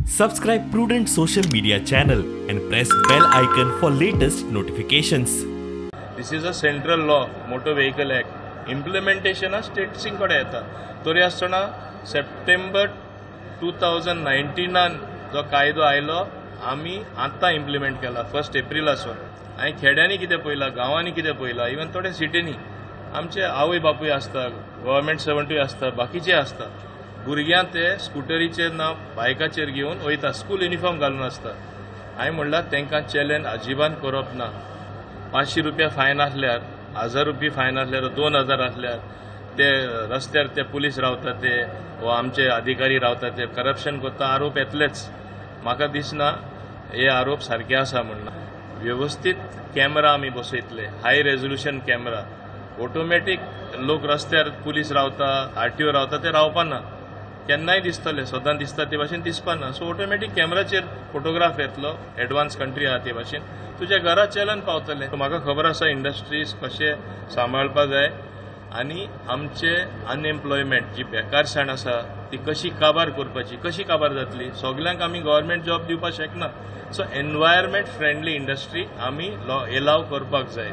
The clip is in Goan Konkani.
Subscribe Prudent Social Media channel and press bell icon for latest notifications. This is a central law, Motor Vehicle Act. Implementation स्टेट्सीं कडेन येता. तरी आसतना सप्टेंबर 2019 जो कायदो आयलो आमी आतां इम्प्लिमेंट केला 1 एप्रिलासून. हांवें खेड्यांनी कितें पळयलां, गांवांनी कितें पळयलां, इवन थोडे सिटींनी आमचे आवय बापूय आसता, गव्हर्मेंट सर्वंटूय आसता, बाकीचे आसता, भुरग्यांक ते स्कुटरीचेर ना बायकाचेर घेवन वयता, स्कूल युनिफॉर्म घालून आसता. हांवें म्हणलां तांकां चॅलेंज अजिबात करप ना. 500 रुपया फायन आसल्यार, 1000 रुपया फायन आसल्यार, 2000 आसल्यार ते रस्त्यार ते पुलीस रावता ते वा आमचे अधिकारी रावता ते करप्शन करता आरोप येतलेच. म्हाका दिसना हे आरोप सारके आसा म्हणून. वेवस्थीत कॅमेरा आमी बसयतले, हाय रेजोल्युशन कॅमेरा, ऑटोमॅटीक लोक रस्त्यार पुलीस रावता, आरटीओ रावता, ते रावपाना, केन्नाय दिसतले, सदां दिसता ते भाशेन दिसपाना. सो ऑटोमॅटीक कॅमेराचेर फोटोग्राफ येतलो, एडवान्स कंट्री आहा ते भाशेन तुज्या घरा चलन पावतले. म्हाका खबर आसा इंडस्ट्रीज कशे सांबाळपा जाय आनी आमचे अनएम्प्लॉयमेंट जी बेकारसाण आसा ती कशी काबार करपाची, कशी काबार जातली. सगल्यांक आमी गव्हर्मेंट जॉब दिवपाक शकना. सो एनवायरमेंट फ्रेंडली इंडस्ट्री आमी एलाव करपाक जाय.